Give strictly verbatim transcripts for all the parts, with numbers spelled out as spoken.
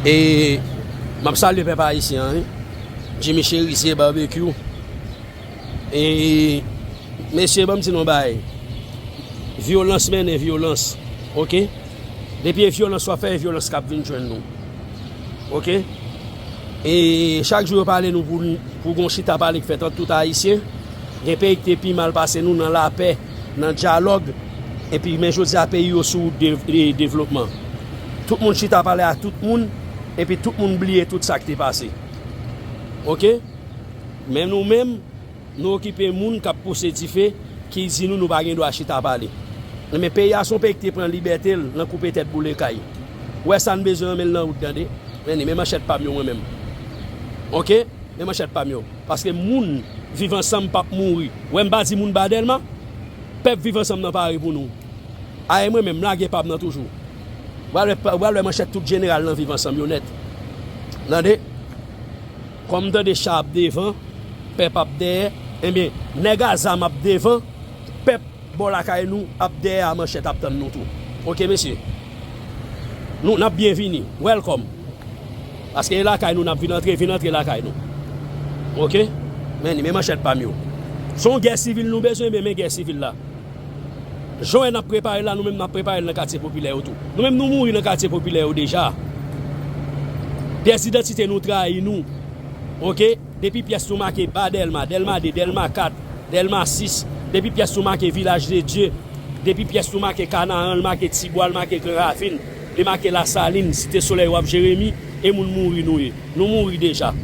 E m ap salye pèp ayisyen an, wi. Jimmy Cherizier Barbecue. E mesye, ban m di nou yon bagay. Vyolans mennen vyolans, oke? Depi e vyolans w ap fè, e vyolans k ap vin jwenn nou. Oke? E chak jou yo pale nou pou, pou gon chita pale k fèt ant tout Ayisyen. Gen peyi ki te pi mal pase nou nan lapè, nan dyalòg. Epi men jodi a peyi yo sou wout de, de, devlopman. Tout moun chita pale a tout moun, epi tout moun bliye tout sa k te pase. Oke? Men nou menm, nou okipe moun k ap pouse dife, ki di nou nou pa gen dwa chita pale. Men peyi a se yon peyi ki te pran libète l nan koupe tèt boule kay. Ou wè sa n bezwen, men l nan wout, tande. Men ni, men manchèt pa m yo mwen menm. Oke? Men manchèt pa m yo. Paske moun Viv Ansanm p ap mouri. Ou wè m pa di moun ba Dèlma. Pèp Viv Ansanm nan pare pou nou. Aye mwen menm, m lage pa m nan toujou. Ou pral wè, ou pral wè manchèt tout jeneral nan Viv Ansanm yo nèt. Tande? Kòm m tande cha ap devan, pèp ap dèyè, ebyen, nèg a zam ap devan, pèp bò lakay nou ap dèyè a manchèt ap tann nou tou. Oke, mesye? Nou, n ap byen vini. Welcome. Paske e lakay nou n ap vin antre, vin antre lakay nou. Oke? Men ni, men manchèt pa m yo. Se yon gè sivil nou bezwen, men men gè sivil la. Jan wè n ap prepare l la, nou menm n ap prepare l nan katye popilè yo tou. Nou menm nou mouri nan katye popilè yo deja. Pyès idantite nou trayi nou. Oke? Depi pyès nou make ba Dèlma, Dèlma de, Dèlma kat, Dèlma sis, depi pyès nou make Vilaj de Dye, depi pyès nou make Kanaran, l make Tibwa, l make Gran Ravin, li make Lasalin, Site Solèy, w ap Jeremi, e moun mouri nou ye. Nou mouri deja.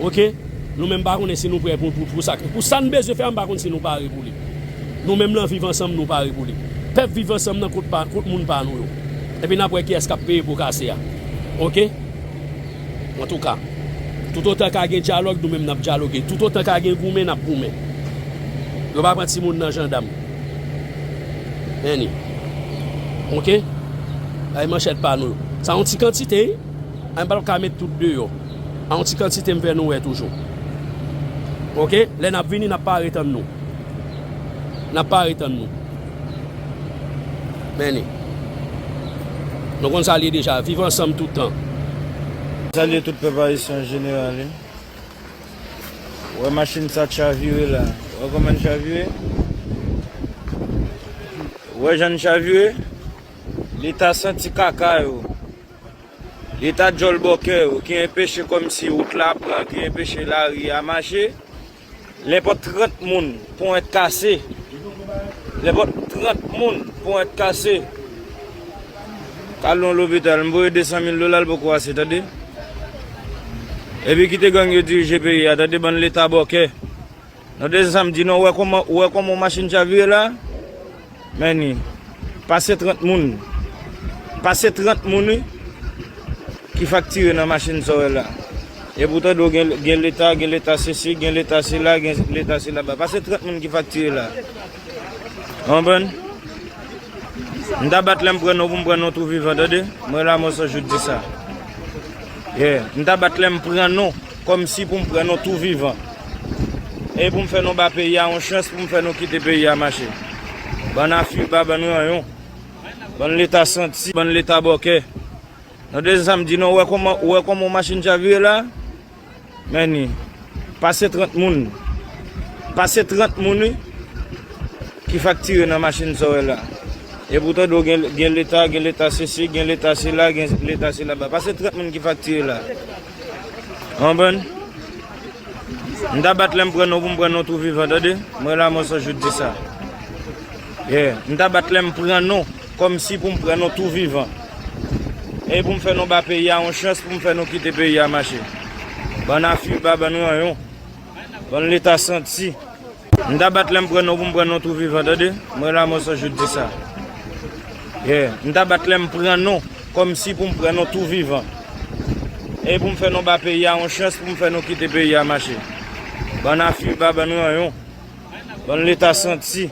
Oke? Nou menm pa konnen si nou prè pou, pou, pou sa. Pou sa n bezwen fè a, m pa konn si nou pare pou li. Nou menm nan Viv Ansanm, nou pare pou li. Pèp Viv Ansanm nan kot pa, kot moun pa nou yo. Epi n ap wè kiyès k ap peye po kase a. Oke? Antouka, toutotan ka gen dyalòg, nou menm n ap dyaloge. Toutotan ka gen goumen, n ap goumen. Yo pa pran timoun nan jandam. Men ni. Oke? Ay manchèt pa nou yo. Sa yon ti kantite, wi. An pa ka met tout deyò. A yon ti kantite m fè nou wè toujou. Oke? Lè n ap vini, n ap pare tann nou. N ap pare tann nou. Men ni. Nou konn sa l ye deja. Viv Ansanm tout tan. Salye tout pèp ayisyen an jeneral, wi. Ou wè machin sa chavire la. Ou wè kòman l chavire? Ou wè jan l chavire? Leta santi kaka yo. Leta djòl bòkè yo ki enpeche kòmsi wout la pran, ki enpeche lari a mache. Lenpòt trant moun ponyèt kase. Lenpòt trant moun ponyèt kase. Ka al nan lopital, m voye de san mil dola, l poko ase, tande. Epi kite gang yo dirije peyi a, tande, bann leta bòkè. Nou de zam di nou, ou wè kòman, ou wè kòman yon machin chavire la? Men ni, pase trant moun. Pase trant moun, wi, ki faktire nan machin sa w wè la. E poutan, do gen, gen leta, gen leta sesi, gen leta sela, gen leta sela ba. Pase trant moun ki faktire la. Ou konprann? M ta bat lè m pran nou pou m pran nou tou vivan, tande? Mwen Lamò San Jou di sa. Yeah. M ta bat lè m pran nou kòmsi pou m pran nou tou vivan. E pou m fè nou ba peyi a yon chans, pou m fè nou kite peyi a mache. Bann afiba, bann ranyon, bann leta santi, bann leta bòkè. Nou de zam di nou, ou wè kòman, ou wè kòman yon machin chavire la? Men ni, pase trant moun. Pase trant moun, wi, ki faktire nan machin sa w wè la. E poutan, do gen, gen leta, gen leta sesi, gen leta sela, gen leta sela ba. Pase trant moun ki faktire la. Ou konprann? M ta bat lè m pran nou pou m pran nou tou vivan, tande? Mwen Lamò San Jou di sa. Yeah. M ta bat lè m pran nou kòmsi pou m pran nou tou vivan. E pou m fè nou ba peyi a yon chans, pou m fè nou kite peyi a mache. Bann afiba, bann ranyon, bann leta santi. M ta bat lè m pran nou pou m pran nou tou vivan, tande? Mwen Lamò San Jou di sa. Yeah. M ta bat lè m pran nou kòmsi pou m pran nou tou vivan. E pou m fè nou ba peyi a yon chans, pou m fè nou kite peyi a mache. Bann afiba, bann ranyon, bann leta santi.